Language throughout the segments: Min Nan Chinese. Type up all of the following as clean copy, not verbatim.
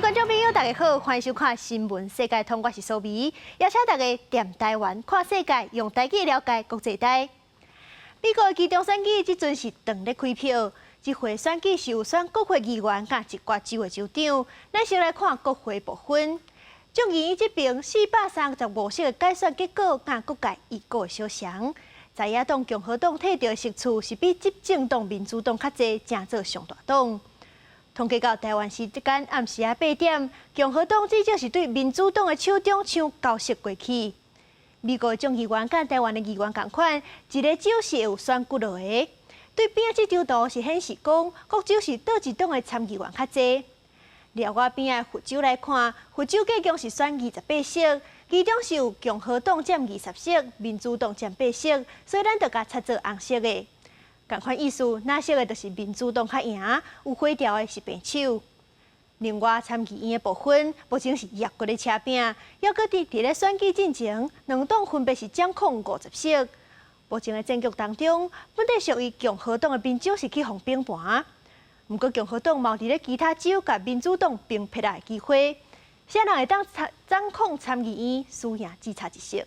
觀眾朋友，大家好，歡迎收看《新聞世界通》，我是蘇美，邀請大家踮台灣看世界，用台語了解國際台。美國的期中選舉這陣是當咧開票，這回選舉是有選國會議員佮一寡州的州長。咱先來看國會部分，眾議院這邊435席的改選結果，佮各界預估的相像。在野黨共和黨提著的席次是比執政黨民主黨較濟，成做上大黨。統計到台灣時間暗時仔8點，共和黨至少是對民主黨的手中搶九席過去。美國眾議員佮台灣的議員仝款，一个州是會有選幾落個。對邊仔這張圖是顯示講，各州是佗一黨的參議員較濟。另外邊仔佛州來看，佛州計共是選28席，其中是有共和黨佔20席，民主黨佔八席，所以咱就共擦做紅色的。仝款意思，藍色的就是民主黨較贏，有火調的是平手。另外參議院的部分，目前是抑閣咧車拚，猶閣佇咧選舉進前，兩黨分別是掌控50席。目前的戰局當中，本底屬於共和黨的民眾是去予反盤，毋過共和黨嘛有佇咧其他州共民主黨平撇來的機會，啥人會當掌控參議院，輸贏只差一席。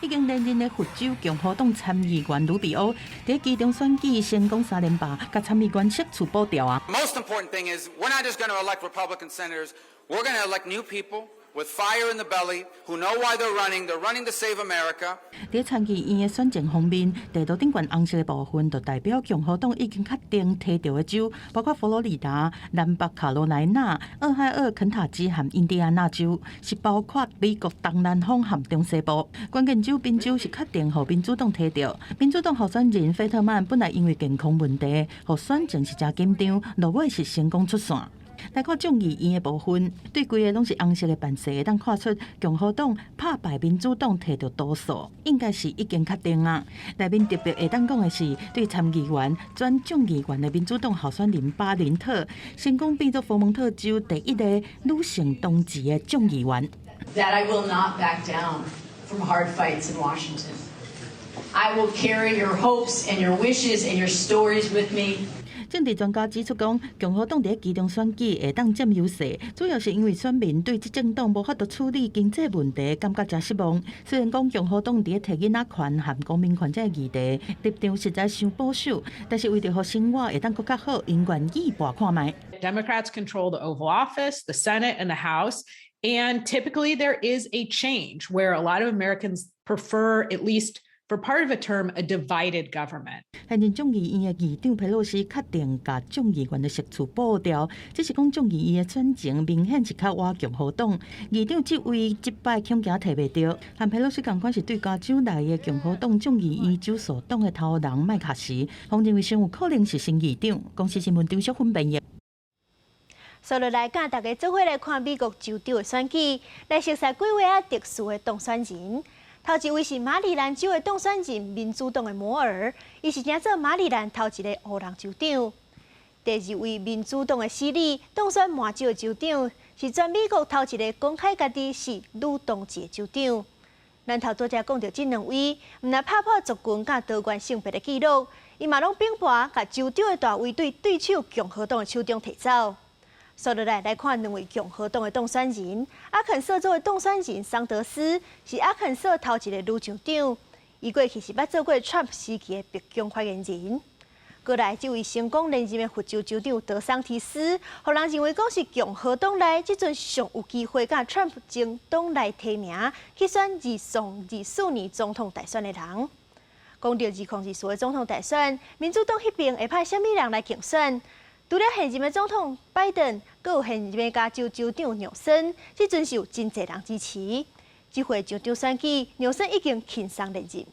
已經連任的佛州共和黨參議員魯比歐，佇期中選舉成功三連霸，共參議員席次保牢啊。 Most important thing is we're not just going to elect Republican senators, we're going to elect new people with fire in the belly who know why they're running. They're running to save America. 佇參議院的選情方面，地圖頂懸紅色的部分，就代表共和黨已經確定提著的州，包括佛羅里達、南北卡羅來納、俄亥俄、肯塔基和印第安納州，是包括美國東南方和中西部。關鍵州賓州是確定予民主黨提著，民主黨候選人費特曼本來因為健康問題，予選情是誠緊張，落尾是成功出線。來看眾議院的部分，對規个攏是紅色的範勢，會當看出共和黨拍敗民主黨提著多數，應該是已經確定啊。內面特別會當講的是，對參議員轉眾議員的民主黨候選人巴林特，成功變做佛蒙特州第一个女性當值的眾議員。 That I will not back down from hard fights in Washington. I will carry your hopes and your wishes and your stories with me. 政治專家指出，講共和黨佇期中選舉會當佔優勢，主要是因為選民對執政黨無法度處理經濟問題感覺誠失望。雖然講共和黨佇提囡仔權和公民權這个議題立場實在傷保守，但是為著予生活會當閣較好，𪜶願意搏看覓。 Democrats control the Oval Office, the Senate, and the House. And typically there is a change where a lot of Americans prefer, at least for part of a term, a divided government. 現任眾議院的議長佩洛西確定共眾議員的席次保牢，只是講眾議院的選情明顯是較倚共和黨。議長這位這擺恐驚提袂著，和佩洛西仝款是對加州來的共和黨眾議院少數黨的頭人麥卡錫，予認為上有可能是新議長。公視新聞張淑芬編譯。接落來，佮大家做伙來看美國州長的選舉，來熟悉幾位仔特殊的當選人。頭一位是馬里蘭州的當選人，民主黨的摩爾，伊是成做馬里蘭頭一个黑人州長。第二位民主黨的斯里當選麻州的州長，是全美國頭一个公開家己是女同志的州長。咱頭拄才講著這兩位，毋但拍破族群佮多元性別的紀錄，𪜶嘛攏反盤共州長的大位對對手共和黨的手中提走。接落來來看兩位共和黨的當選人，阿肯色州的當選人桑德斯是阿肯色頭一个女州長，伊過去是捌做過川普時期的白宮發言人。過來這位成功連任的佛州州長德桑提斯，予人認為講是共和黨內這陣上有機會佮川普爭黨內提名去選2024年總統大選的人。講著2024的總統大選，民主黨彼邊會派啥物人來競選？除了現任的總統拜登，閣有現任的加州州長紐森，這陣是有真濟人支持。這回州長選舉，紐森已經輕鬆連任。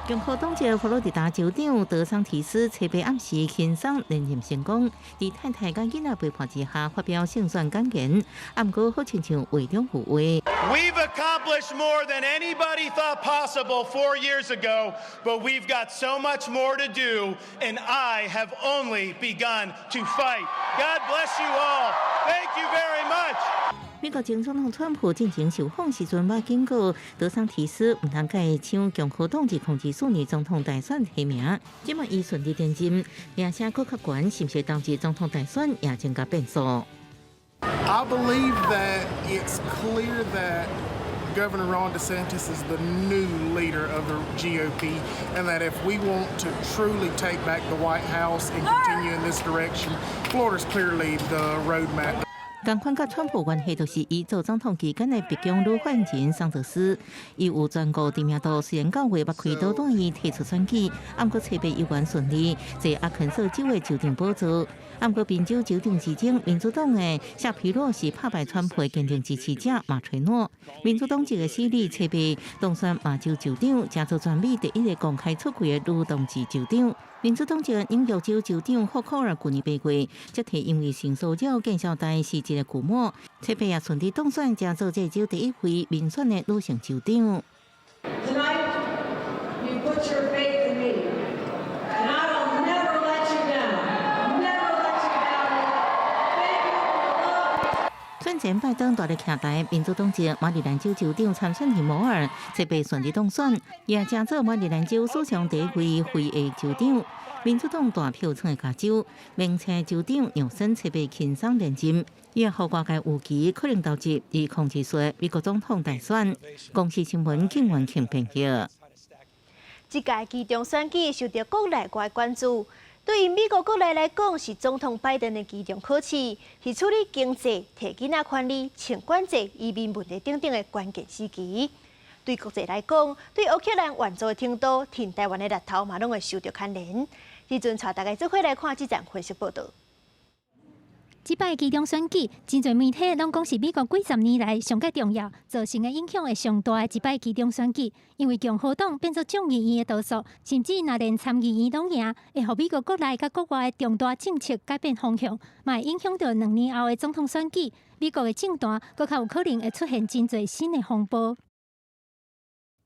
共和黨籍佛羅里達州長德桑提斯，初八暗時輕鬆連任成功，佇太太佮囡仔陪伴之下發表勝選感言，啊，毋過好親像話中有話。 We've accomplished more than anybody thought possible 4 years ago, but we've got so much more to do, and I have only begun to fight. God bless you all. Thank you very much. 美國前總統川普進前受訪時陣，嘛警告德桑提斯毋通共伊搶共和黨2024年總統大選提名。這馬伊順利連任，名聲閣較懸，是毋是導致總統大選也增加變數？ I believe that it's clear that Governor Ron DeSantis is the new leader of the GOP, and that if we want to truly take back the White House and continue in this direction, Florida's clearly the roadmap. 仝款佮川普關係，就是伊做總統期間的白宮女發言人桑德斯，伊有全國知名度，雖然九月捌開刀帶伊退出選舉，毋過初八猶原順利坐阿肯色州的州長寶座。毋過賓州州長之爭，民主黨的夏皮羅是拍敗川普的堅定支持者馬崔諾。民主黨籍的死理初八當選馬州州長，成做全美第一个公開出櫃的女同志州長。民主黨籍紐約州州長霍科爾舊年8月，才提因為性騷擾見效代辭職的舊滿，初八也順利當選，成做這州第一位民選的女性州長。 Tonight, you put your faith in me, and I will never let you down. Never let you down. Thank you for the love. 選前拜登大力徛台，民主黨籍馬里蘭州州長參選人摩爾，初八順利當選，也成做馬里蘭州史上第一位非裔州長。民主黨大票倉的加州，明星州長紐森初八輕鬆連任，伊也予外界預期可能投入2024美國總統大選。公視新聞景元慶編譯。這屆期中選舉受到國內外關注。對於美國國內來講，是總統拜登的期中考試，是處理經濟、提囡仔權利、槍管制、移民問題等等的關鍵時期。對國際來講，對烏克蘭援助的程度，挺台灣的力頭嘛，攏會受著牽連。這陣帶大家做伙來看這則分析報道。這擺期中選舉，真濟媒體攏講是美國幾十年來上蓋重要、造成的影響會上大的一擺期中選舉，因為共和黨變做眾議院的多數，甚至若連參議院攏贏，會予美國國內佮國外的重大政策改變方向，嘛會影響著2年後的總統選舉。美國的政壇閣較有可能會出現真濟新的風波。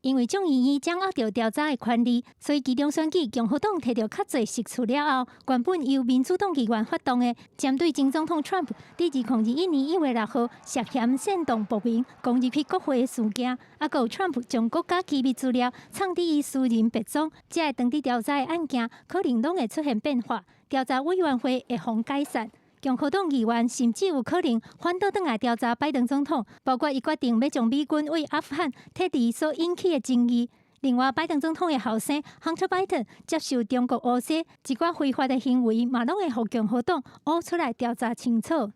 因為眾議院掌握著調查的權力，所以期中選舉共和黨提著較濟席次了後，原本由民主黨議員發動的，針對前總統 Trump 佇2021年1月6號涉嫌煽動暴民攻入去國會的事件，啊，閣有 Trump 將國家機密資料藏佇伊私人別莊，這个當佇調查的案件可能攏會出現變化，調查委員會會予解散。共和黨議員甚至有可能反倒轉來調查拜登總統，包括伊決定欲將美軍對阿富汗撤離所引起的爭議。另外，拜登總統的後生 Hunter Biden 接受中國烏西一寡非法的行為，嘛攏會予共和黨挖出來調查清楚。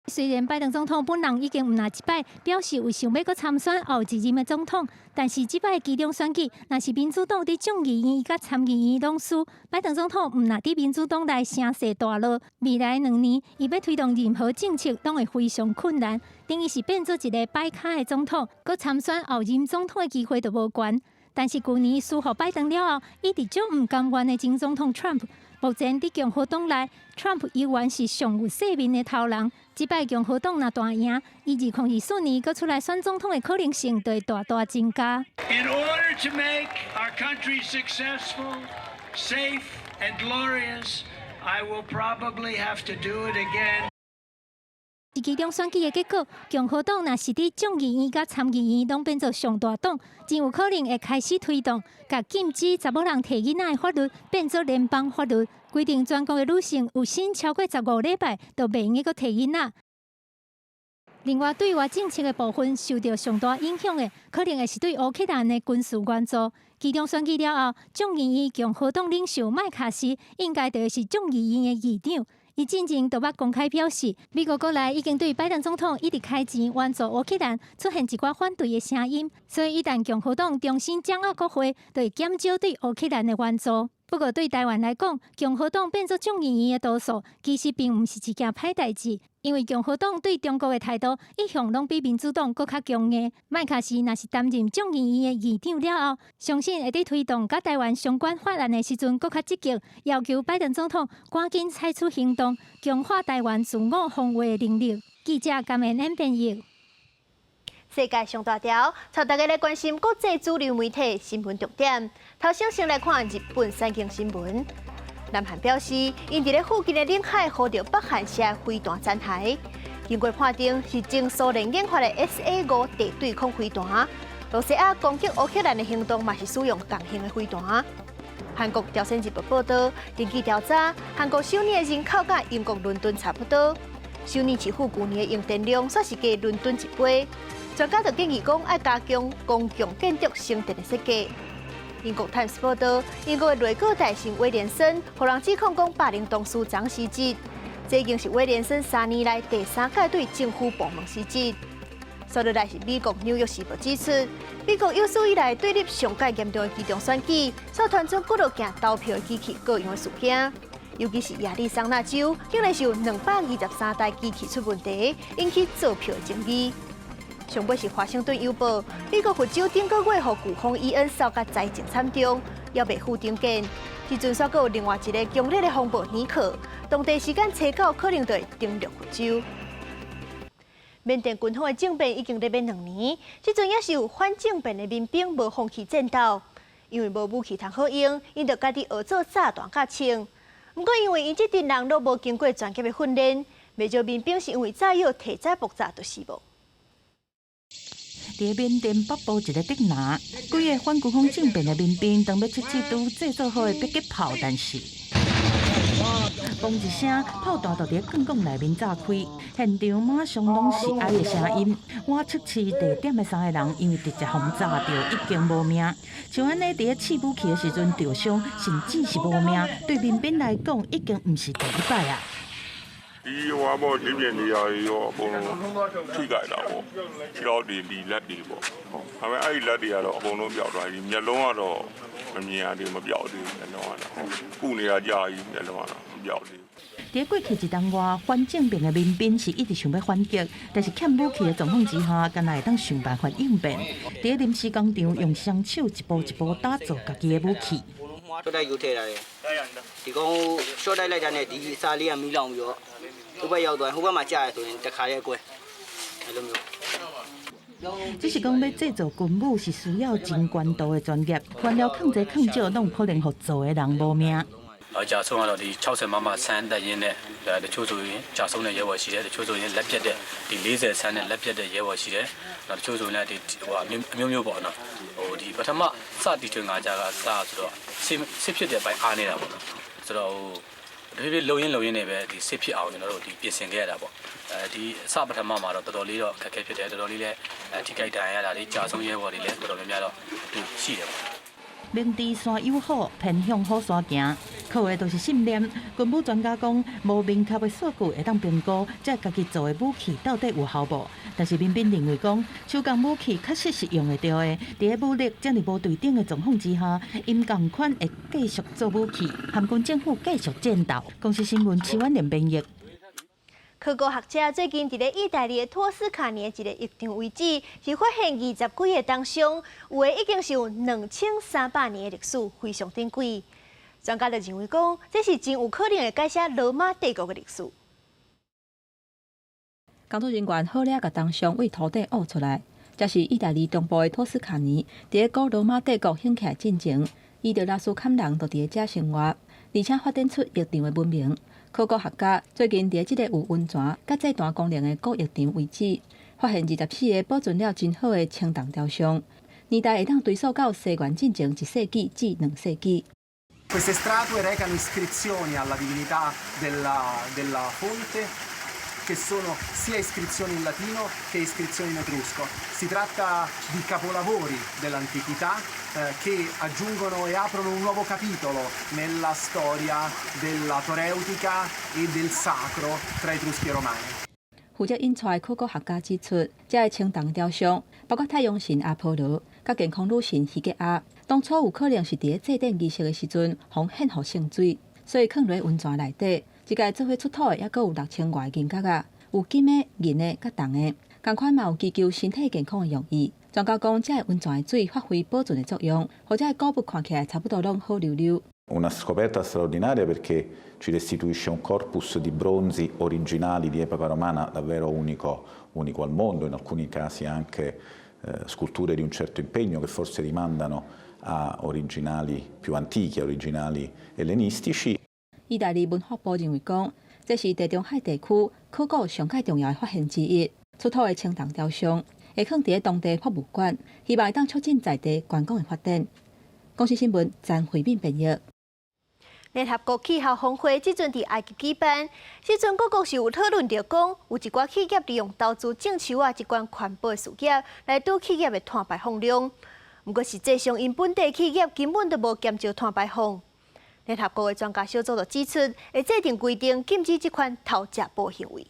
雖然拜登總統本人已經毋但一擺表示有想欲閣參選後一任的總統，但是這擺期中選舉，若是民主黨佇眾議院佮參議院攏輸，拜登總統毋但佇民主黨內聲勢大落，未來2年伊欲推動任何政策攏會非常困難，等於是變做一个擺跤的總統，閣參選後任總統的機會都無懸。但是舊年輸予拜登了後，一直足毋甘願的前總統 Trump，目前佇共和黨內，Trump 猶原是上有勢面的頭人。這擺共和黨若大贏，伊2024年閣出來選總統的可能性就會大大增加。 In order to make our country successful, safe and glorious, I will probably have to do it again. 是期中選舉的結果，共和黨若是佇眾議院佮參議院攏變做上大黨，真有可能會開始推動，共禁止查某人提囡仔的法律變做聯邦法律，規定全國的女性有身超過15禮拜就袂用閣提囡仔。另外，對外政策的部分受著上大影響的，可能會是對烏克蘭的軍事援助。期中選舉了後，眾議院共和黨領袖麥卡錫應該就會是眾議院的議長。伊進前就捌公開表示，美國國內已經對拜登總統一直開錢援助烏克蘭出現一寡反對的聲音，所以一旦共和黨重新掌握國會，就會減少對烏克蘭的援助。不過對台灣來講，共和黨變做眾議院的多數，其實並毋是一件歹代誌，因為共和黨對中國的態度一向攏比民主黨閣較強硬。麥卡錫若是擔任眾議院的議長了後，相信會佇推動佮台灣相關法案的時陣閣較積極，要求拜登總統趕緊採取行動，強化台灣自我防衛的能力。記者甘燕演編譯。世界上大條，帶大家來關心國際主流媒體新聞重點。頭先先來看日本產經新聞。南韓表示，𪜶佇咧附近的領海予著北韓射飛彈殘骸。經過判定是前蘇聯研發的 SA-5地對空飛彈。露西亞攻擊烏克蘭的行動嘛是使用仝型的飛彈。韓國朝鮮日報報導，根據調查，韓國首爾的人口佮英國倫敦差不多。首爾市府舊年的用電量煞是加倫敦一倍。專家就建議講，愛加強公共建築省電的設計。英國泰晤士報導，英國的內閣大臣威廉森予人指控講霸凌同事長辭職，這已經是威廉森3年來第三擺對政府部門辭職。紲落來是美國紐約時報指出，美國有史以來對立上蓋嚴重的期中選舉，所傳出幾落件投票的機器過樣的事件，尤其是亞利桑那州，竟然是有223台機器出問題，引起作票的爭議。上尾是華盛頓郵報，美國佛州頂個月予颶風伊恩掃甲災情慘重，猶未復重建。這陣煞閣有另外一个強烈的風暴尼克，當地時間初九可能就會登陸佛州。緬甸軍方的政變已經咧欲2年，這陣猶是有反政變的民兵無放棄戰鬥，因為無武器通好用，𪜶就家己學做炸彈佮槍。毋過因為𪜶這陣人攏無經過專業的訓練，袂少民兵是因為炸藥提早爆炸就死亡。佇緬甸北部一个鎮仔，幾个反軍方政變的民兵當欲測試拄製作好的迫擊炮，但是，嘣一聲，炮彈就佇鋼管內面炸開，現場馬上攏是哀的聲音。倚測試地點的三个人因為直接予炸著，已經無命。像按呢，佇咧試武器的時陣著傷，甚至是無命，對民兵來講已經毋是第一擺啊。 ဒီဟွာပေါ့ဒီပြင်နေရာရောအကုန်လုံးထိခိုက်တာပေါ့ခြေထောက်တွေဒီလက်တွေပေါ့ဟုတ်ဒါပေမဲ့အဲ့ဒီလက်တွေကတော့အကုန်လုံးပျောက်သွားပြီမျက်လုံးကတော့မမြင်ရသေးမပျောက်သေးမျက်လုံးကတော့ကုနေရကြာကြီးမျက်လုံးကတော့မပျောက်သေး 佇過去一冬外，反政變的民兵是一直想欲反擊，但是欠武器的狀況之下，敢若會當想辦法應變。佇臨時工廠用雙手一步一步打造家己的武器。 ရှော့တိုက်ယူထည့်ထားတယ်ဒီကောင်ရှော့တိုက်လိုက်တာနဲ့ဒီစာလေးကမီးလောင်ပြီးတော့ဟိုဘက်ရောက်သွားဟိုဘက်မှာကြားရဆိုရင်တခါရဲကွဲအဲ့လိုမျိုး 只是講欲製造軍武是需要真高度的專業，原料囥濟囥少，攏有可能予做的人無命。 အကြာဆုံးကတော့ဒီ60မမဆန်းတက်ရင်းနဲ့တချို့ဆိုရင်ကြာဆုံးတဲ့ရဲဘော်ရှိတယ်တချို့ဆိုရင်လက်ပြတ်တဲ့ဒီ40ဆန်းနဲ့လက်ပြတ်တဲ့ရဲဘော်ရှိတယ်နောက်တချို့ဆိုရင်လည်းဒီဟိုအမျိုးမျိုးပေါ့နော်ဟိုဒီပထမစတီထွင်ကကြာကစဆိုတော့စစ်စစ်ဖြစ်တဲ့ပိုင်းအားနေတာပေါ့နော်ဆိုတော့ဟိုတဖြည်းဖြည်းလုံရင်းလုံရင်းနေပဲဒီစစ်ဖြစ်အောင်ကျွန်တော်တို့ဒီပြင်ဆင်ခဲ့ရတာပေါ့အဲဒီအစပထမမှာတော့တော်တော်လေးတော့ခက်ခဲဖြစ်တယ်တော်တော်လေးလည်းထိခိုက်ဒဏ်ရာရတာတွေကြာဆုံးရဲဘော်တွေလည်းတော်တော်များများတော့သူရှိတယ်ပေါ့ 明知山有虎，偏向虎山行，靠的就是信念。軍武專家講，無明確的數據會當評估，這家己做的武器到底有效無？但是民兵認為講，手工武器確實是用會著的。佇咧武力遮爾無對等的狀況之下，𪜶仝款會繼續做武器，和軍政府繼續戰鬥。公視新聞，徐婉玲編譯。考古學者最近佇咧意大利的托斯卡尼的一个浴場遺址，是發現20幾个銅像，有的已經是有2300年的歷史，非常珍貴。專家就認為講，這是真有可能會改寫羅馬帝國的歷史。工作人員好掠共銅像對土底挖出來，這是意大利中部的托斯卡尼，佇咧古羅馬帝國興起來進前，伊德拉斯坎人就佇咧遮生活，而且發展出浴場的文明。考古學家最近佇這个有溫泉佮祭壇功能的古浴場遺址，發現24个保存了真好的青銅雕像，年代會當追溯到西元進前1世紀至2世紀。 Queste statue recano iscrizioni alla divinità della fonte che sono sia iscrizioni in latino che iscrizioni in etrusco. Si tratta di capolavori dell'antichità che aggiungono e aprono un nuovo capitolo nella storia della toreutica e del sacro tra Etruschi e Romani. 負責引帶的考古學家指出，這个青銅雕像包括太陽神阿波羅、佮健康女神希吉亞，當初有可能是佇咧祭典儀式的時陣，予獻予聖水，所以囥佇溫泉內底。這屆做伙出土的猶閣有6000外銀角仔，有金的、銀的、佮銅的，仝款嘛有祈求身體健康的用意。專家講，這个溫泉的水發揮保存的作用，予這个古物看起來差不多攏好溜溜。 Una scoperta straordinaria perché ci restituisce un corpus di bronzi originali di epoca romana davvero unico, unico al mondo, in alcuni casi anche sculture di un certo impegno che forse rimandano a originali più antichi, a originali ellenistici. 意大利文化部認為講，這是地中海地區考古上蓋重要的發現之一。出土的青銅雕像會囥佇咧當地博物館，希望會當促進在地觀光的發展。公視新聞詹惠敏編譯。聯合國氣候峰會這陣佇埃及舉辦，時陣各國是有討論著講，有一寡企業利用投資種樹仔這款環保事業來堵企業的碳排放量。毋過實際上，𪜶本地企業根本就無減少碳排放。聯合國的專家小組就指出，會制定規定禁止這款偷食步行為。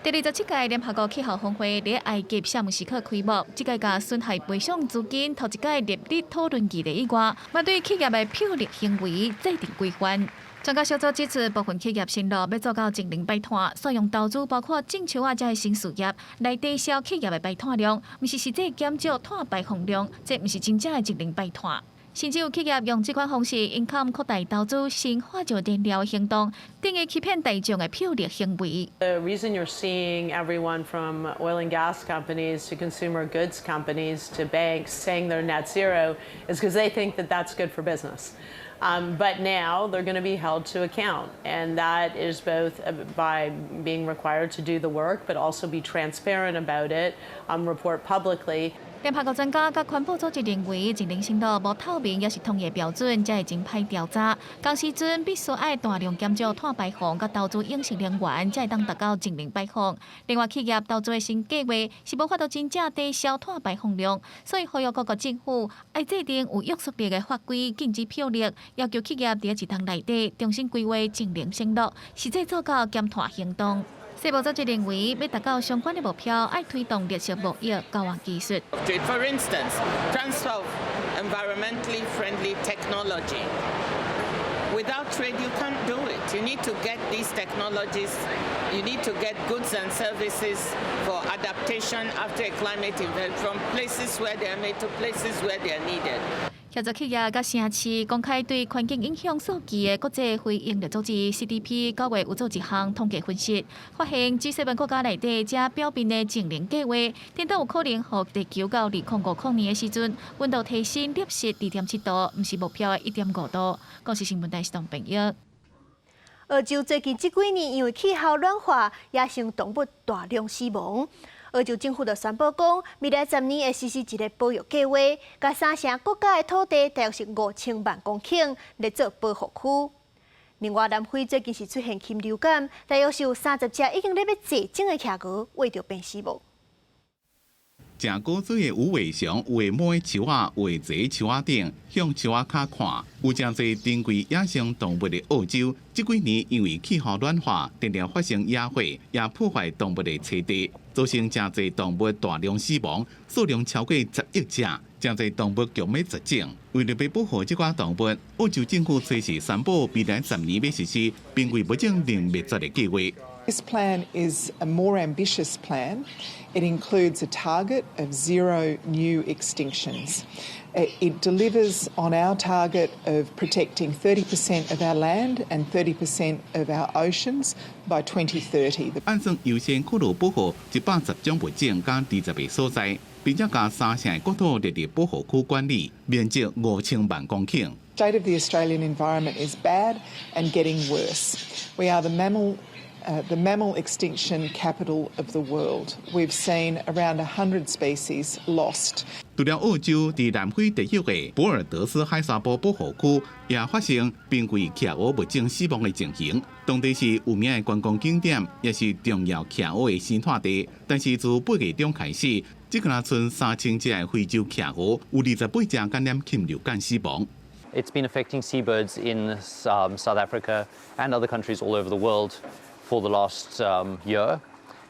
第27屆聯合國氣候峰會佇埃及沙姆時克開幕，這屆共損害賠償資金頭一屆列入討論議題以外，嘛對企業的漂綠行為制定規範。專家小組指出，部分企業承諾欲做到淨零排碳，所用投資包括種樹仔這的新事業，來抵消企業的排碳量，毋是實際減少碳排放量，這毋是真正的淨零排碳。甚至有企業用這款方式，隱藏擴大投資新化石燃料的行動，等於欺騙大眾的漂綠行為。 The reason you're seeing everyone from oil and gas companies to consumer goods companies to banks saying they're net zero is because they think that that's good for business. But now they're going to be held to account, and that is both by being required to do the work, but also be transparent about it, report publicly. 聯合國專家佮環保組織認為，淨零承諾無透明抑是統一標準，才會真歹調查。仝時陣必須愛大量減少碳排放佮投資永續能源，才會當達到淨零排放。另外，企業投資的新計畫是無法度真正抵消碳排放量，所以呼籲各國政府愛制定有約束力的法規，禁止漂綠，要求企業佇一冬內底重新規劃淨零承諾，實際做到減碳行動。世貿組織認為，欲達到相關的目標，愛推動綠色貿易交換技術。 For instance, transfer of environmentally friendly technology. Without trade, you can't do it. You need to get these technologies. You need to get goods and services for adaptation after a climate event from places where they are made to places where they are needed. 協助企業佮城市公開對環境影響數據的國際非營利組織 CDP 9月有做一項統計分析，發現 G7 國家內底這表面的淨零計劃，顛倒有可能予地球到2050年的時陣，溫度提升攝氏2.7度，毋是目標的1.5度。公視新聞台是董朋友。澳洲最近這幾年因為氣候暖化，野生動物大量死亡。澳洲政府就宣布講，未來10年會實施一个保育計劃，共三成國家的土地大約是5000萬公頃來做保護區。另外，南非最近是出現禽流感，大約是有30隻已經咧欲絕種的企鵝穢著病死亡。食果子的無尾熊，有的摸佇樹仔，有的坐佇樹仔頂，向樹仔跤看。有誠濟珍貴野生動物的澳洲，這幾年因為氣候暖化，定定發生野火，也破壞動物的棲地，造成誠濟動物大量死亡，數量超過10億隻，誠濟動物強欲絕種。為著欲保護這寡動物，澳洲政府隨時宣布未來十年欲實施瀕危物種零滅絕的計劃。 This plan is a more ambitious plan. It includes a target of zero new extinctions. It delivers on our target of protecting 30% of our land and 30% of our oceans by 2030. 按算優先考慮保護110種物種佮20個所在，並且共三成的國土列入保護區管理，面積5000萬公頃。 State of the Australian environment is bad and getting worse. We are the mammal extinction capital of the world. We've seen around 100 species lost. 除了澳洲，佇南非地域的博爾德斯海沙坡保護區也發生瀕危企鵝物種死亡的情形。當地是有名的觀光景點，也是重要企鵝的生態地。但是自8月中開始，這個賰3000隻的非洲企鵝有28隻感染禽流感死亡。 It's been affecting seabirds in South Africa and other countries all over the world for the last year,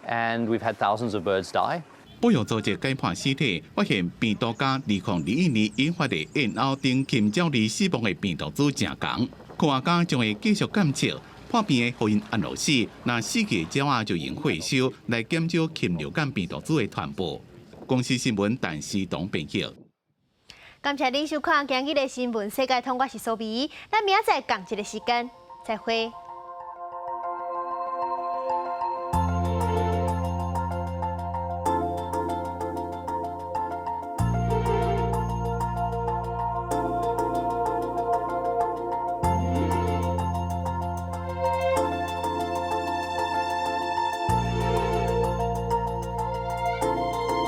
and we've had thousands of birds die. 保育組織解剖屍體，發現病毒佮2021年引發的燕鷗等禽鳥類死亡的病毒株誠仝。科學家將會繼續監測破病的予𪜶安樂死，若死去的鳥仔就用回收來減少禽流感病毒株的傳播。公視新聞陳思東編譯。感謝您收看今日的新聞世界通，我是蘇美，咱明仔載仝一个時間再會。